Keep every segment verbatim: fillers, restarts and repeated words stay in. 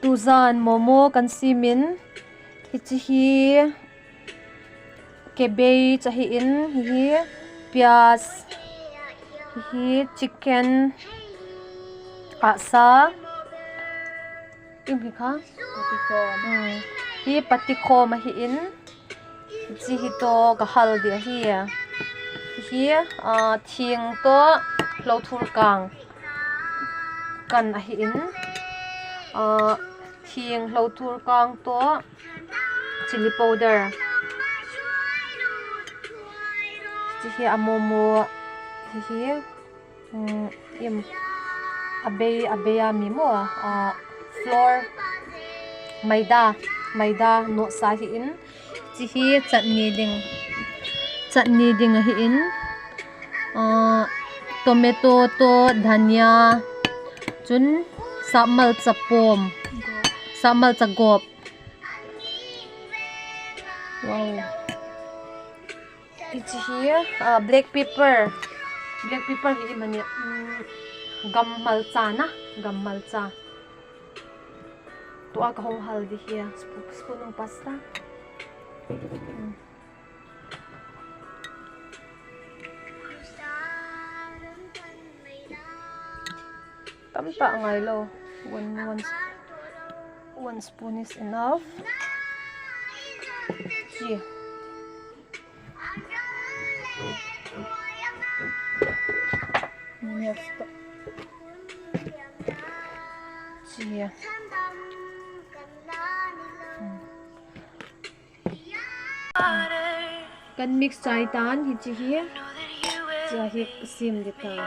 Tujan momo kan simin, hiche hi cabbage ahin, hihi piaz, hihi chicken, ahsa, ipi kha? Patikhom. Hmm. Hi patikhom ahin. Hiche hi toh kahal ding ahi. Hi, ah, thing toh hlothur kang kan ahin. Ah, thing hlothur kang toh chili powder. Hiche hi amomo hi hi. Hmm, im, abei, abei a mi mo, ah, flour, maida, maida nosa ahin, hiche hi chutney ding, chutney ding ahin, ah, tomato toh dhania, chun sapmalcha pom, sapmalcha gop. Wow. Hiche hi, ah, black pepper. Black pepper hi imacha, um, gammalcha na, gammalcha. Tua kahung hal ding hi, spoon, spoon hung pass ta. Hmm. Tamtah ngailou. One, one, one spoon is enough. Chi. Next. Chi. Hmm. Kan mix chai tan hiche hi. Chia hi sim ding tan.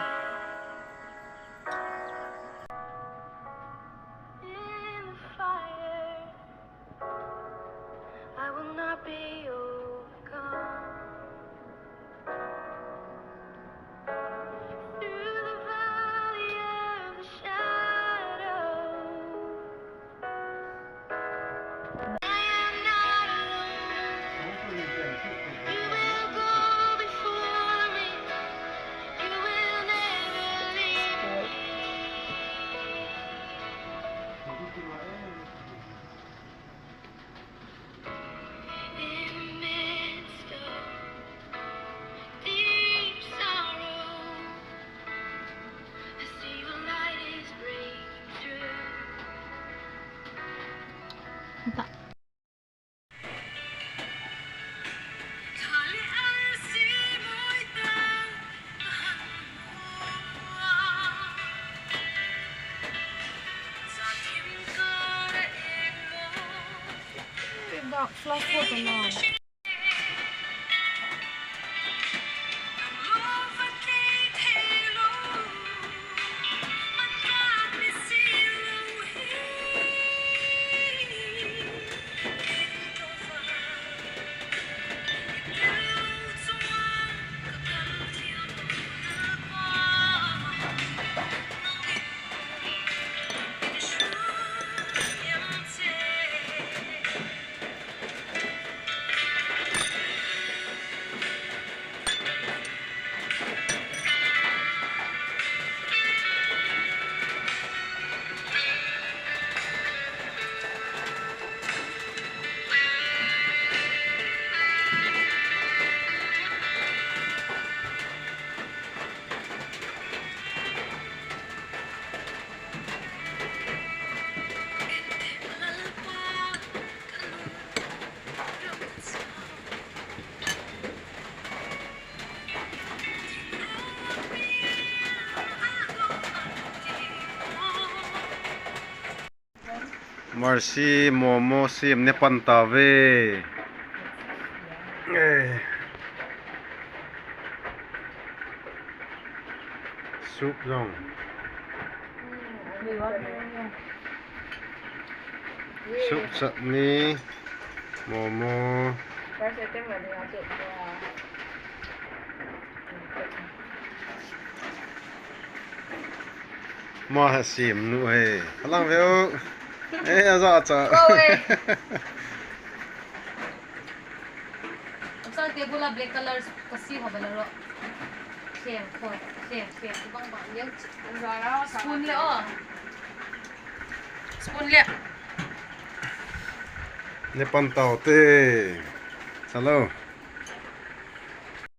Mercy, momo sim ne pan tave. Eh. Soup jong. Soup, chutney, momo. Ama hi sim nu he. Alang veu. Eh, aja cha. Oi. Sa table a black color kasi ha bala ro. Siang, koi. Siang, siang. Bang bang. Spoon le, oh. Spoon le. Nepan tau te. Chalo.